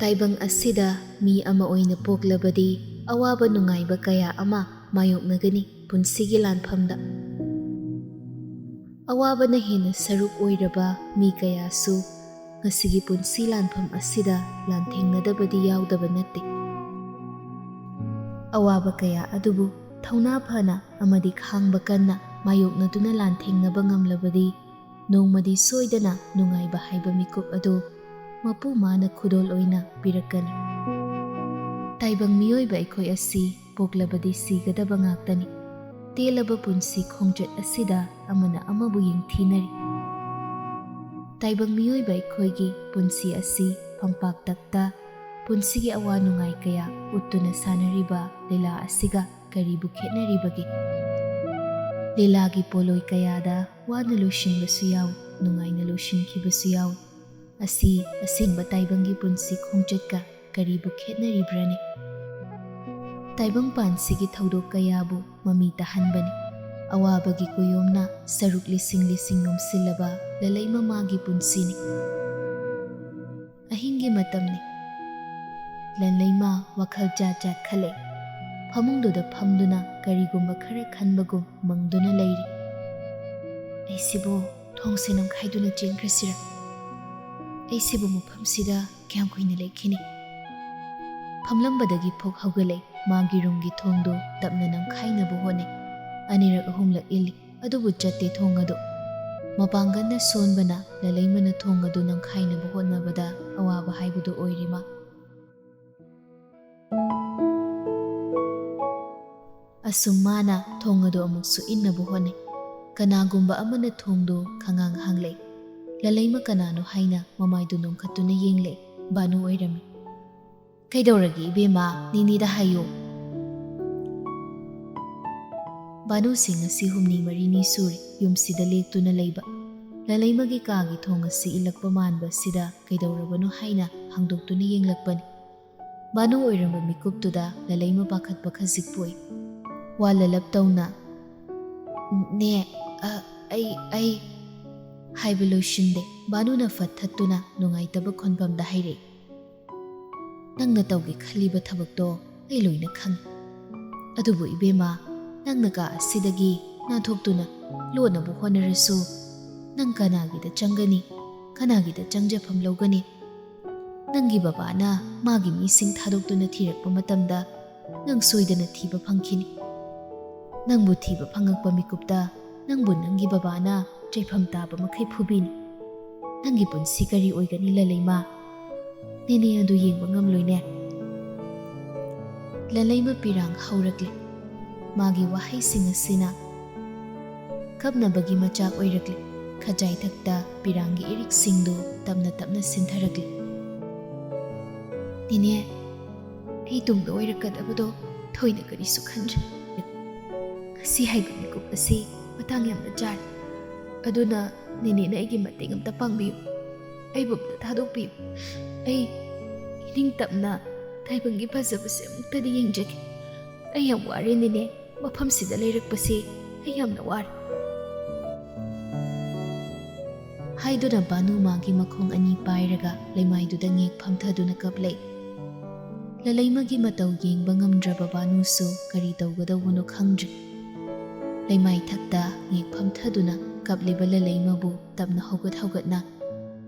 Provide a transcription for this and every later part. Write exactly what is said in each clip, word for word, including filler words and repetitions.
ꯇꯥꯏꯕꯪ ꯑꯁꯤꯗ ꯃꯤ ꯑꯃ ꯑꯣꯏꯅ ꯄꯣꯛꯂꯕꯗꯤ ꯑꯋꯥꯕ ꯅꯨꯡꯉꯥꯏꯕ ꯀꯌꯥ ꯑꯃ ꯃꯥꯌꯣꯛꯅꯒꯅꯤ ꯄꯨꯟꯁꯤꯒꯤ ꯂꯥꯟꯐꯝꯗ꯫ ꯑꯋꯥꯕꯅ ꯍꯦꯟꯅ ꯁꯔꯨꯛ ꯑꯣꯏꯔꯕ ꯃꯤ ꯀꯌꯥꯁꯨ ꯉꯁꯤꯒꯤ ꯄꯨꯟꯁꯤ ꯂꯥꯟꯐꯝ ꯑꯁꯤꯗ ꯂꯥꯟꯊꯦꯡꯅꯗꯕꯗꯤ ꯌꯥꯎꯗꯕ ꯅꯠꯇꯦ꯫ ꯑꯋꯥꯕ ꯀꯌꯥ ꯑꯗꯨꯕꯨ ꯊꯧꯅꯥ ꯐꯅ ꯑꯃꯗꯤ ꯈꯥꯡꯕ ꯀꯟꯅ ꯃꯥꯌꯣꯛꯅꯗꯨꯅ ꯂꯥꯟꯊꯦꯡꯅꯕ ꯉꯝꯂꯕꯗꯤ ꯅꯣꯡꯃꯗꯤ ꯁꯣꯏꯗꯅ ꯅꯨꯡꯉꯥꯏꯕ ꯍꯥꯏꯕ ꯃꯤꯀꯨꯞ ꯑꯗꯨ ꯃꯄꯨ ꯃꯥꯅ ꯈꯨꯗꯣꯜ ꯑꯣꯏꯅ ꯄꯤꯔꯛꯀꯅꯤ꯫ ꯇꯥꯏꯕꯪ ꯃꯤꯑꯣꯏꯕ ꯑꯩꯈꯣꯏ ꯑꯁꯤ ꯄꯣꯛꯂꯕꯗꯤ ꯁꯤꯒꯗꯕ ꯉꯥꯛꯇꯅꯤ꯫ ꯇꯦꯜꯂꯕ ꯄꯨꯟꯁꯤ ꯈꯣꯡꯆꯠ ꯑꯁꯤꯗ ꯑꯃꯅ ꯑꯃꯕꯨ ꯌꯦꯡꯊꯤꯅꯔꯤ꯫ ꯇꯥꯏꯕꯪ ꯃꯤꯑꯣꯏꯕ ꯑꯩꯈꯣꯏꯒꯤ ꯄꯨꯟꯁꯤ ꯑꯁꯤ ꯐꯝꯄꯥꯛꯇꯛꯇ ꯄꯨꯟꯁꯤꯒꯤ ꯑꯋꯥ ꯅꯨꯡꯉꯥꯏ ꯀꯌꯥ ꯎꯠꯇꯨꯅ ꯁꯥꯟꯅꯔꯤꯕ ꯂꯤꯂꯥ ꯑꯁꯤꯒ ꯀꯔꯤꯕꯨ ꯈꯦꯠꯅꯔꯤꯕꯒꯦ? ꯂꯤꯂꯥꯒꯤ ꯄꯣꯠꯂꯣꯏ ꯀꯌꯥꯗ ꯋꯥꯅ ꯂꯣꯏꯁꯤꯟꯕꯁꯨ ꯌꯥꯎꯏ, ꯅꯨꯡꯉꯥꯏꯅ ꯂꯣꯏꯁꯤꯟꯈꯤꯕꯁꯨ ꯌꯥꯎꯏ꯫ ꯑꯁꯤ ꯑꯁꯦꯡꯕ ꯇꯥꯏꯕꯪꯒꯤ ꯄꯨꯟꯁꯤ ꯈꯣꯡꯆꯠꯀ ꯀꯔꯤꯕꯨ ꯈꯦꯠꯅꯔꯤꯕ꯭ꯔꯅꯦ? ꯇꯥꯏꯕꯪ ꯄꯥꯟꯁꯤꯒꯤ ꯊꯧꯗꯣꯛ ꯀꯌꯥꯕꯨ ꯃꯃꯤ ꯇꯥꯍꯟꯕꯅꯤ꯫ ꯑꯋꯥꯕꯒꯤ ꯀꯨꯌꯣꯝꯅ ꯁꯔꯨꯛ ꯂꯤꯁꯤꯡ ꯂꯤꯁꯤꯡ ꯅꯣꯝꯁꯤꯜꯂꯕ ꯂꯂꯩꯃ ꯃꯥꯒꯤ ꯄꯨꯟꯁꯤꯅꯤ꯫ ꯑꯍꯤꯡꯒꯤ ꯃꯇꯝꯅꯤ꯫ ꯂꯂꯩꯃ ꯋꯥꯈꯜ ꯖꯥꯠ ꯖꯥꯠ ꯈꯜꯂꯦ꯫ ꯐꯃꯨꯡꯗꯨꯗ ꯐꯝꯗꯨꯅ ꯀꯔꯤꯒꯨꯝꯕ ꯈꯔ ꯈꯟꯕꯒꯨꯝ ꯃꯪꯗꯨꯅ ꯂꯩꯔꯤ꯫ "ꯑꯩꯁꯤꯕꯨ ꯊꯣꯡꯁꯦ ꯅꯝꯈꯥꯏꯗꯨꯅ ꯆꯦꯟꯈ꯭ꯔꯁꯤꯔꯥ? ꯑꯩꯁꯤꯕꯨ ꯃꯐꯝꯁꯤꯗ ꯀꯌꯥꯝ ꯀꯨꯏꯅ ꯂꯩꯈꯤꯅꯤ?" ꯐꯝꯂꯝꯕꯗꯒꯤ ꯐꯨꯛ ꯍꯧꯒꯠꯂꯦ꯫ ꯃꯥꯒꯤ ꯔꯨꯝꯒꯤ ꯊꯣꯡꯗꯨ ꯇꯞꯅ ꯅꯝꯈꯥꯏꯅꯕ ꯍꯣꯠꯅꯩ꯫ ꯑꯅꯤꯔꯛ ꯑꯍꯨꯝꯂꯛ ꯏꯜꯂꯤ, ꯑꯗꯨꯕꯨ ꯆꯠꯇꯦ ꯊꯣꯡ ꯑꯗꯨ꯫ ꯃꯄꯥꯡꯒꯜꯅ ꯁꯣꯟꯕꯅ ꯂꯂꯩꯃꯅ ꯊꯣꯡ ꯑꯗꯨ ꯅꯝꯈꯥꯏꯅꯕ ꯍꯣꯠꯅꯕꯗ ꯑꯋꯥꯕ ꯍꯥꯏꯕꯗꯨ ꯑꯣꯏꯔꯤ ꯃꯥ꯫ ꯑꯁꯨꯝ ꯃꯥꯅ ꯊꯣꯡ ꯑꯗꯨ ꯑꯃꯨꯛꯁꯨ ꯏꯟꯅꯕ ꯍꯣꯠꯅꯩ꯫ ꯀꯅꯥꯒꯨꯝꯕ ꯑꯃꯅ ꯊꯣꯡꯗꯨ ꯈꯉꯥꯡ ꯍꯥꯡꯂꯛꯏ꯫ ꯂꯂꯩꯃ ꯀꯅꯥꯅꯣ ꯍꯥꯏꯅ ꯃꯃꯥꯏꯗꯨ ꯅꯣꯡꯈꯠꯇꯨꯅ ꯌꯦꯡꯂꯦ꯫ ꯕꯥꯅꯨ ꯑꯣꯏꯔꯝꯃꯤ꯫ "ꯀꯩꯗꯧꯔꯒꯦ ꯏꯕꯦꯝꯃ? ꯅꯤꯅꯤꯗ ꯍꯥꯏꯌꯨ꯫" ꯕꯥꯅꯨꯁꯤ ꯉꯁꯤ ꯍꯨꯝꯅꯤ ꯃꯔꯤꯅꯤ ꯁꯨꯔꯦ ꯌꯨꯝꯁꯤꯗ ꯂꯦꯛꯇꯨꯅ ꯂꯩꯕ꯫ ꯂꯂꯩꯃꯒꯤ ꯀꯥꯒꯤ ꯊꯣꯡ ꯑꯁꯤ ꯏꯜꯂꯛꯄ ꯃꯥꯟꯕ ꯑꯁꯤꯗ ꯀꯩꯗꯧꯔꯕꯅꯣ ꯍꯥꯏꯅ ꯍꯥꯡꯗꯣꯛꯇꯨꯅ ꯌꯦꯡꯂꯛꯄꯅꯤ꯫ ꯕꯥꯅꯨ ꯑꯣꯏꯔꯝꯕ ꯃꯤꯀꯨꯞꯇꯨꯗ ꯂꯂꯩꯃ ꯄꯥꯈꯠꯄ ꯈꯖꯤꯛ ꯄꯣꯛꯏ꯫ ꯋꯥ ꯂꯂꯞ ꯇꯧꯅ, "ꯅꯦ, ꯑ, ꯑꯩ, ꯑꯩ" ꯍꯥꯏꯕ ꯂꯣꯏꯁꯤꯟꯗꯦ꯫ ꯕꯥꯅꯨꯅ ꯐꯠ ꯊꯠꯇꯨꯅ ꯅꯨꯡꯉꯥꯏꯇꯕ ꯈꯣꯟꯐꯝꯗ ꯍꯥꯏꯔꯛꯏ꯫ ꯅꯪꯅ ꯇꯧꯒꯦ ꯈꯜꯂꯤꯕ ꯊꯕꯛꯇꯣ ꯑꯩ ꯂꯣꯏꯅ ꯈꯪꯏ꯫ ꯑꯗꯨꯕꯨ ꯏꯕꯦꯝꯃ, ꯅꯪꯅ ꯀꯥ ꯑꯁꯤꯗꯒꯤ ꯅꯥꯟꯊꯣꯛꯇꯨꯅ ꯂꯣꯠꯅꯕ ꯍꯣꯠꯅꯔꯁꯨ, ꯅꯪ ꯀꯅꯥꯒꯤꯗ ꯆꯪꯒꯅꯤ? ꯀꯅꯥꯒꯤꯗ ꯆꯪꯖꯐꯝ ꯂꯧꯒꯅꯤ? ꯅꯪꯒꯤ ꯕꯕꯥꯅ ꯃꯥꯒꯤ ꯃꯤꯁꯤꯡ ꯊꯥꯗꯣꯛꯇꯨꯅ ꯊꯤꯔꯛꯄ ꯃꯇꯝꯗ, ꯅꯪ ꯁꯣꯏꯗꯅ ꯊꯤꯕ ꯐꯪꯈꯤꯅꯤ꯫ ꯅꯪꯕꯨ ꯊꯤꯕ ꯐꯪꯉꯛꯄ ꯃꯤꯀꯨꯞꯇ, ꯅꯪꯕꯨ ꯅꯪꯒꯤ ꯕꯕꯥꯅ ꯆꯩꯐꯝ ꯇꯥꯕ ꯃꯈꯩ ꯐꯨꯕꯤꯅꯤ꯫ ꯅꯪꯒꯤ ꯄꯨꯟꯁꯤ ꯀꯔꯤ ꯑꯣꯏꯒꯅꯤ, ꯂꯂꯩꯃ? ꯅꯦꯅꯦ ꯑꯗꯨ ꯌꯦꯡꯕ ꯉꯝꯂꯣꯏꯅꯦ꯫ ꯂꯂꯩꯃ ꯄꯤꯔꯥꯡ ꯍꯧꯔꯛꯂꯦ꯫ ꯃꯥꯒꯤ ꯋꯥꯍꯩꯁꯤꯡ ꯑꯁꯤꯅ ꯀꯞꯅꯕꯒꯤ ꯃꯆꯥꯛ ꯑꯣꯏꯔꯛꯂꯦ꯫ ꯈꯖꯥꯏꯊꯛꯇ ꯄꯤꯔꯥꯡꯒꯤ ꯏꯔꯤꯛꯁꯤꯡꯗꯨ ꯇꯞꯅ ꯇꯞꯅ ꯁꯤꯟꯊꯔꯛꯂꯦ꯫ "ꯅꯦꯅꯦ, ꯑꯩ ꯇꯨꯡꯗ ꯑꯣꯏꯔꯛꯀꯗꯕꯗꯣ ꯊꯣꯏꯅ ꯀꯔꯤꯁꯨ ꯈꯟꯗ꯭ꯔꯦ꯫ ꯉꯁꯤ ꯍꯥꯏꯕ ꯃꯤꯀꯨꯞ ꯑꯁꯤ ꯃꯇꯥꯡ ꯌꯥꯝꯅ ꯆꯥꯔꯦ꯫ ꯑꯗꯨꯅ ꯅꯦꯅꯦꯅ ꯑꯩꯒꯤ ꯃꯇꯦꯡ ꯑꯝꯇ ꯄꯥꯡꯕꯤꯌꯨ꯫ ꯑꯩꯕꯨ ꯑꯝꯇ ꯊꯥꯗꯣꯛꯄꯤꯌꯨ꯫ ꯑꯩ ꯏꯅꯤꯡꯇꯝꯅ ꯇꯥꯏꯕꯪꯒꯤ ꯐꯖꯕꯁꯦ ꯑꯃꯨꯛꯇꯗꯤ ꯌꯦꯡꯖꯒꯦ꯫ ꯑꯩ ꯌꯥꯝ ꯋꯥꯔꯦ ꯅꯦꯅꯦ꯫ ꯃꯐꯝꯁꯤꯗ ꯂꯩꯔꯛꯄꯁꯦ ꯑꯩ ꯌꯥꯝꯅ ꯋꯥꯔꯦ꯫" ꯍꯥꯏꯗꯨꯅ ꯕꯥꯅꯨ ꯃꯥꯒꯤ ꯃꯈꯣꯡ ꯑꯅꯤ ꯄꯥꯏꯔꯒ ꯂꯩꯃꯥꯏꯗꯨꯗ ꯉꯦꯛ ꯐꯝꯊꯗꯨꯅ ꯀꯞꯂꯛꯏ꯫ ꯂꯂꯩꯃꯒꯤ ꯃꯇꯧ ꯌꯦꯡꯕ ꯉꯝꯗ꯭ꯔꯕ ꯕꯥꯅꯨꯁꯨ ꯀꯔꯤ ꯇꯧꯒꯗꯧꯕꯅꯣ ꯈꯪꯗ꯭ꯔꯦ꯫ ꯂꯩꯃꯥꯏ ꯊꯛꯇ ꯉꯦꯛ ꯐꯝꯊꯗꯨꯅ ꯀꯞꯂꯤꯕ ꯂꯂꯩꯃꯕꯨ ꯇꯞꯅ ꯍꯧꯒꯠ ꯍꯧꯒꯠꯅ,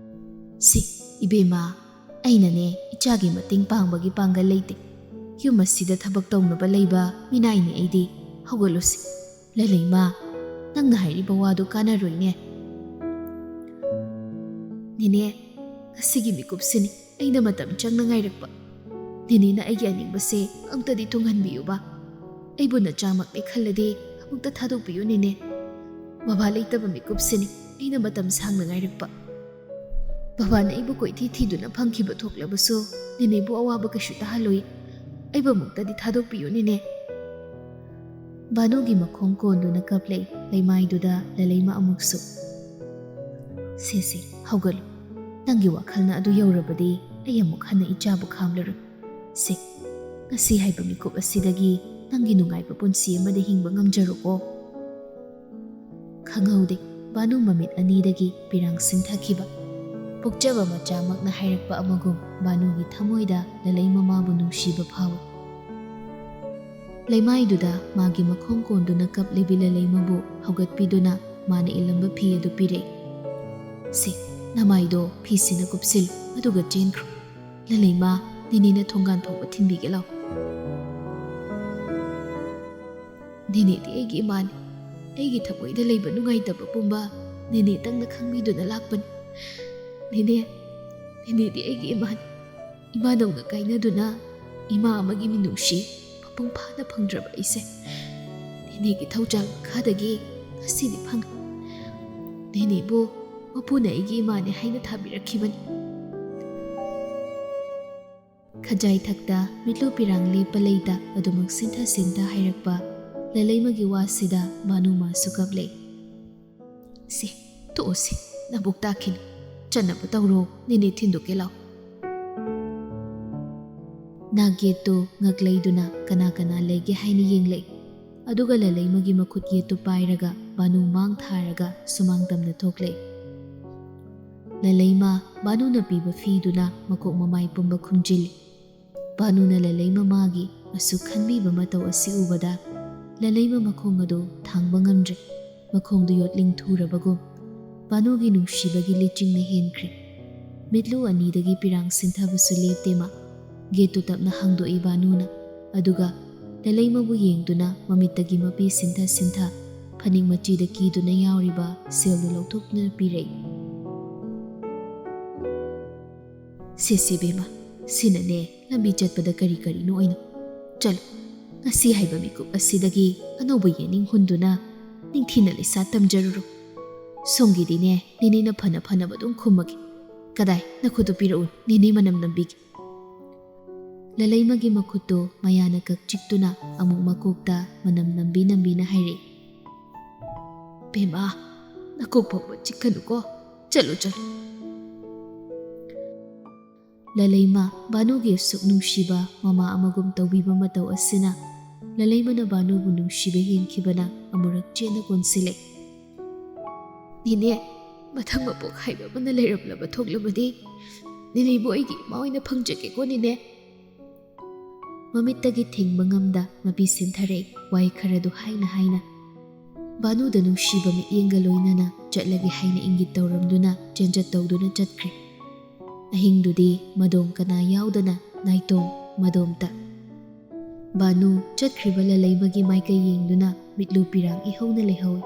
"ꯁꯤ, ꯏꯕꯦꯝꯃ, ꯑꯩꯅꯅꯦ ꯏꯆꯥꯒꯤ ꯃꯇꯦꯡ ꯄꯥꯡꯕꯒꯤ ꯄꯥꯡꯒꯜ ꯂꯩꯇꯦ꯫ ꯌꯨꯝ ꯑꯁꯤꯗ ꯊꯕꯛ ꯇꯧꯅꯕ ꯂꯩꯕ ꯃꯤꯅꯥꯏꯅꯦ ꯑꯩꯗꯤ꯫ ꯍꯧꯒꯠꯂꯨꯁꯤ꯫ ꯂꯂꯩꯃ, ꯅꯪꯅ ꯍꯥꯏꯔꯤꯕ ꯋꯥꯗꯨ ꯀꯥꯟꯅꯔꯣꯏꯅꯦ꯫" "ꯅꯦꯅꯦ, ꯉꯁꯤꯒꯤ ꯃꯤꯀꯨꯞꯁꯤꯅꯤ ꯑꯩꯅ ꯃꯇꯝ ꯆꯪꯅ ꯉꯥꯏꯔꯛꯄ꯫ ꯅꯦꯅꯦꯅ ꯑꯩꯒꯤ ꯑꯅꯤꯡꯕꯁꯦ ꯑꯝꯇꯗꯤ ꯊꯨꯡꯍꯟꯕꯤꯌꯨꯕ꯫ ꯑꯩꯕꯨ ꯅꯆꯥꯃꯛꯅꯦ ꯈꯜꯂꯗꯤ ꯑꯃꯨꯛꯇ ꯊꯥꯗꯣꯛꯄꯤꯌꯨ ꯅꯦꯅꯦ꯫ ꯕꯕꯥ ꯂꯩꯇꯕ ꯃꯤꯀꯨꯞꯁꯤꯅꯤ ꯑꯩꯅ ꯃꯇꯝ ꯁꯥꯡꯅ ꯉꯥꯏꯔꯛꯄ꯫ ꯕꯕꯥꯅ ꯑꯩꯕꯨ ꯀꯣꯏꯊꯤ ꯊꯤꯗꯨꯅ ꯐꯪꯈꯤꯕ ꯊꯣꯛꯂꯕꯁꯨ, ꯅꯦꯅꯦꯕꯨ ꯑꯋꯥꯕ ꯀꯩꯁꯨ ꯇꯥꯍꯜꯂꯣꯏ꯫ ꯑꯩꯕꯨ ꯑꯃꯨꯛꯇꯗꯤ ꯊꯥꯗꯣꯛꯄꯤꯌꯨ ꯅꯦꯅꯦ꯫" ꯕꯥꯅꯨꯒꯤ ꯃꯈꯣꯡ ꯀꯣꯟꯗꯨꯅ ꯀꯞꯂꯛꯏ꯫ ꯂꯩꯃꯥꯏꯗꯨꯗ ꯂꯂꯩꯃ ꯑꯃꯨꯛꯁꯨ, "ꯁꯦ, ꯁꯦ, ꯍꯧꯒꯠꯂꯨ꯫ ꯅꯪꯒꯤ ꯋꯥꯈꯜꯅ ꯑꯗꯨ ꯌꯧꯔꯕꯗꯤ ꯑꯩ ꯑꯃꯨꯛ ꯍꯟꯅ ꯏꯆꯥꯕꯨ ꯈꯥꯝꯂꯔꯣꯏ꯫ ꯁꯦ, ꯉꯁꯤ ꯍꯥꯏꯕ ꯃꯤꯀꯨꯞ ꯑꯁꯤꯗꯒꯤ ꯅꯪꯒꯤ ꯅꯨꯡꯉꯥꯏꯕ ꯄꯨꯟꯁꯤ ꯑꯃꯗ ꯍꯤꯡꯕ ꯉꯝꯖꯔꯣꯀꯣ꯫" ꯈꯪꯍꯧꯗꯦ ꯕꯥꯅꯨ ꯃꯃꯤꯠ ꯑꯅꯤꯗꯒꯤ ꯄꯤꯔꯥꯡ ꯁꯤꯟꯊꯈꯤꯕ꯫ ꯄꯣꯛꯆꯕ ꯃꯆꯥꯃꯛꯅ ꯍꯥꯏꯔꯛꯄ ꯑꯃꯒꯨꯝ ꯚꯥꯅꯨꯒꯤ ꯊꯃꯣꯏꯗ ꯂꯂꯩꯃ ꯃꯥꯕꯨ ꯅꯨꯡꯁꯤꯕ ꯐꯥꯎꯏ꯫ ꯂꯩꯃꯥꯏꯗꯨꯗ ꯃꯥꯒꯤ ꯃꯈꯣꯡ ꯀꯣꯟꯗꯨꯅ ꯀꯞꯂꯤꯕꯤ ꯂꯂꯩꯃꯕꯨ ꯍꯧꯒꯠꯄꯤꯗꯨꯅ ꯃꯥꯅ ꯏꯜꯂꯝꯕ ꯐꯤ ꯑꯗꯨ ꯄꯤꯔꯛꯏ꯫ "ꯁꯤ, ꯅꯃꯥꯏꯗꯣ ꯐꯤꯁꯤꯅ ꯀꯨꯞꯁꯤꯜꯂꯨ, ꯑꯗꯨꯒ ꯆꯦꯟꯈ꯭ꯔꯣ꯫ ꯂꯂꯩꯃ, ꯅꯦꯅꯦꯅ ꯊꯣꯡꯒꯥꯟ ꯐꯥꯎꯕ ꯊꯤꯟꯕꯤꯒꯦ ꯂꯥꯎ꯫ ꯅꯦꯅꯦꯗꯤ ꯑꯩꯒꯤ ꯏꯃꯥꯅꯤ꯫ ꯑꯩꯒꯤ ꯊꯃꯣꯏꯗ ꯂꯩꯕ ꯅꯨꯡꯉꯥꯏꯇꯕ ꯄꯨꯝꯕ ꯅꯦꯅꯦꯇꯪꯅ ꯈꯪꯕꯤꯗꯨꯅ ꯂꯥꯛꯄꯅꯤ꯫ ꯅꯦꯅꯦ, ꯅꯦꯅꯦꯗꯤ ꯑꯩꯒꯤ ꯏꯃꯥꯅꯤ꯫ ꯏꯃꯥꯗꯧꯅ ꯀꯥꯏꯅꯗꯨꯅ ꯏꯃꯥ ꯑꯃꯒꯤ ꯃꯤꯅꯨꯡꯁꯤ ꯃꯄꯨꯡ ꯐꯥꯅ ꯐꯪꯗ꯭ꯔꯕ ꯑꯩꯁꯦ ꯅꯦꯅꯦꯒꯤ ꯊꯧꯖꯥꯜ ꯃꯈꯥꯗꯒꯤ ꯉꯁꯤꯗꯤ ꯐꯪꯉꯦ꯫ ꯅꯦꯅꯦꯕꯨ ꯃꯄꯨꯅ ꯑꯩꯒꯤ ꯏꯃꯥꯅꯤ ꯍꯥꯏꯅ ꯊꯥꯕꯤꯔꯛꯈꯤꯕꯅꯤ꯫" ꯈꯖꯥꯏ ꯊꯛꯇ ꯃꯤꯠꯂꯨ ꯄꯤꯔꯥꯡ ꯂꯦꯞꯄ ꯂꯩꯇ ꯑꯗꯨꯃꯛ ꯁꯤꯟꯊ ꯁꯤꯟꯊ ꯍꯥꯏꯔꯛꯄ ꯂꯂꯩꯃꯒꯤ ꯋꯥꯁꯤꯗ ꯚꯥꯅꯨ ꯃꯥꯁꯨ ꯀꯞꯂꯦ꯫ "ꯁꯤ, ꯇꯣꯛꯑꯣꯁꯤ, ꯅꯕꯨꯛ ꯇꯥꯈꯤꯅꯤ꯫ ꯆꯠꯅꯕ ꯇꯧꯔꯣ, ꯅꯦꯅꯦ ꯊꯤꯟꯗꯣꯛꯀꯦ ꯂꯥꯎ꯫" ꯅꯥꯛ ꯌꯦꯠꯇꯨ ꯉꯛ ꯂꯩꯗꯨꯅ ꯀꯅꯥ ꯀꯅꯥ ꯂꯩꯒꯦ ꯍꯥꯏꯅ ꯌꯦꯡꯂꯛꯏ꯫ ꯑꯗꯨꯒ ꯂꯂꯩꯃꯒꯤ ꯃꯈꯨꯠ ꯌꯦꯠꯇꯨ ꯄꯥꯏꯔꯒ ꯚꯥꯅꯨ ꯃꯥꯡ ꯊꯥꯔꯒ ꯁꯨꯃꯥꯡ ꯇꯝꯅ ꯊꯣꯛꯂꯛꯏ꯫ ꯂꯂꯩꯃ ꯚꯥꯅꯨꯅ ꯄꯤꯕ ꯐꯤꯗꯨꯅ ꯃꯀꯣꯛ ꯃꯃꯥꯏ ꯄꯨꯝꯕ ꯈꯨꯝꯖꯤꯜꯂꯤ꯫ ꯚꯥꯅꯨꯅ ꯂꯂꯩꯃ ꯃꯥꯒꯤ ꯑꯁꯨꯛ ꯈꯟꯕꯤꯕ ꯃꯇꯧ ꯑꯁꯤ ꯎꯕꯗ ꯂꯂꯩꯃ ꯃꯈꯣꯡ ꯑꯗꯨ ꯊꯥꯡꯕ ꯉꯝꯗ꯭ꯔꯦ꯫ ꯃꯈꯣꯡꯗꯨ ꯌꯣꯠꯂꯤꯡ ꯊꯨꯔꯕꯒꯨꯝ ꯚꯥꯅꯨꯒꯤ ꯅꯨꯡꯁꯤꯕꯒꯤ ꯂꯤꯆꯤꯡꯅ ꯍꯦꯟꯈ꯭ꯔꯦ꯫ ꯃꯤꯠꯂꯨ ꯑꯅꯤꯗꯒꯤ ꯄꯤꯔꯥꯡ ꯁꯤꯟꯊꯕꯁꯨ ꯂꯦꯞꯇꯦ ꯃꯥ꯫ ꯒꯦꯠꯇꯨ ꯇꯞꯅ ꯍꯥꯡꯗꯣꯛꯏ ꯚꯥꯅꯨꯅ꯫ ꯑꯗꯨꯒ ꯂꯂꯩꯃꯕꯨ ꯌꯦꯡꯗꯨꯅ ꯃꯃꯤꯠꯇꯒꯤ ꯃꯄꯤ ꯁꯤꯟꯊ ꯁꯤꯟꯊ ꯐꯅꯦꯛ ꯃꯆꯤꯗ ꯀꯤꯗꯨꯅ ꯌꯥꯎꯔꯤꯕ ꯁꯦꯜꯗꯨ ꯂꯧꯊꯣꯛꯇꯨꯅ ꯄꯤꯔꯛꯏ꯫ "ꯁꯦꯁꯦ ꯕꯦꯝꯃ, ꯁꯤꯅꯅꯦ ꯂꯝꯕꯤ ꯆꯠꯄꯗ ꯀꯔꯤ ꯀꯔꯤꯅꯣ ꯑꯣꯏꯅ꯫ ꯆꯠꯂꯨ, ꯉꯁꯤ ꯍꯥꯏꯕ ꯃꯤꯀꯨꯞ ꯑꯁꯤꯗꯒꯤ ꯑꯅꯧꯕ ꯌꯦꯅꯤꯡ ꯍꯨꯟꯗꯨꯅ ꯅꯤꯡꯊꯤꯅ ꯂꯩꯁꯥ ꯇꯝꯖꯔꯨꯔꯣ꯫ ꯁꯣꯝꯒꯤꯗꯤꯅꯦ ꯅꯦꯅꯦꯅ ꯐꯅ ꯐꯅꯕ ꯑꯗꯨꯝ ꯈꯨꯝꯃꯒꯦ꯫ ꯀꯗꯥꯏ, ꯅꯈꯨꯠꯇꯨ ꯄꯤꯔꯛꯎ, ꯅꯦꯅꯦ ꯃꯅꯝ ꯅꯝꯕꯤꯒꯦ꯫" ꯂꯂꯩꯃꯒꯤ ꯃꯈꯨꯠꯇꯨ ꯃꯌꯥꯅ ꯀꯛ ꯆꯤꯛꯇꯨꯅ ꯑꯃꯨꯛ ꯃꯀꯣꯛꯇ ꯃꯅꯝ ꯅꯝꯕꯤ ꯅꯝꯕꯤꯅ ꯍꯥꯏꯔꯛꯏ꯫ "ꯕꯦꯝꯃ, ꯅꯀꯣꯛ ꯐꯥꯎꯕ ꯆꯤꯛꯀꯅꯨꯀꯣ꯫ ꯆꯠꯂꯨ, ꯆꯠꯂꯨ꯫" ꯂꯂꯩꯃ ꯚꯥꯅꯨꯒꯤ ꯑꯁꯨꯛ ꯅꯨꯡꯁꯤꯕ ꯃꯃꯥ ꯑꯃꯒꯨꯝ ꯇꯧꯕꯤꯕ ꯃꯇꯧ ꯑꯁꯤꯅ ꯂꯂꯩꯃꯅ ꯚꯥꯅꯨꯕꯨ ꯅꯨꯡꯁꯤꯕ ꯍꯦꯟꯈꯤꯕꯅ ꯑꯃꯨꯔꯛ ꯆꯦꯠꯅ ꯀꯣꯟꯁꯤꯜꯂꯦ꯫ "ꯅꯦꯅꯦ, ꯃꯊꯪ ꯃꯄꯣꯛ ꯍꯥꯏꯕ ꯑꯃꯅ ꯂꯩꯔꯝꯂꯕ ꯊꯣꯛꯂꯕꯗꯤ, ꯅꯦꯅꯦꯕꯨ ꯑꯩꯒꯤ ꯏꯃꯥ ꯑꯣꯏꯅ ꯐꯪꯖꯒꯦꯀꯣ, ꯅꯦꯅꯦ꯫ ꯃꯃꯤꯠꯇꯒꯤ ꯊꯤꯡꯕ ꯉꯝꯗ ꯃꯄꯤ ꯁꯤꯟꯊꯔꯛꯏ꯫ ꯋꯥꯍꯩ ꯈꯔꯗꯨ ꯍꯥꯏꯅ ꯍꯥꯏꯅ ꯚꯥꯅꯨꯗ ꯅꯨꯡꯁꯤꯕ ꯃꯤꯠꯌꯦꯡꯒ ꯂꯣꯏꯅꯅ ꯆꯠꯂꯒꯦ ꯍꯥꯏꯅ ꯏꯪꯒꯤꯠ ꯇꯧꯔꯝꯗꯨꯅ ꯆꯦꯟꯖꯠ ꯇꯧꯗꯨꯅ ꯆꯠꯈ꯭ꯔꯦ꯫ ꯑꯍꯤꯡꯗꯨꯗꯤ ꯃꯗꯣꯝ ꯀꯅꯥ ꯌꯥꯎꯗꯅ ꯅꯥꯏꯇꯣꯝ ꯃꯗꯣꯝꯇ꯫ ꯚꯥꯅꯨ ꯆꯠꯈ꯭ꯔꯤꯕ ꯂꯂꯩꯃꯒꯤ ꯃꯥꯏꯀꯩ ꯌꯦꯡꯗꯨꯅ ꯃꯤꯠꯂꯨ ꯄꯤꯔꯥꯡ ꯏꯍꯧꯅ ꯂꯩꯍꯧꯏ꯫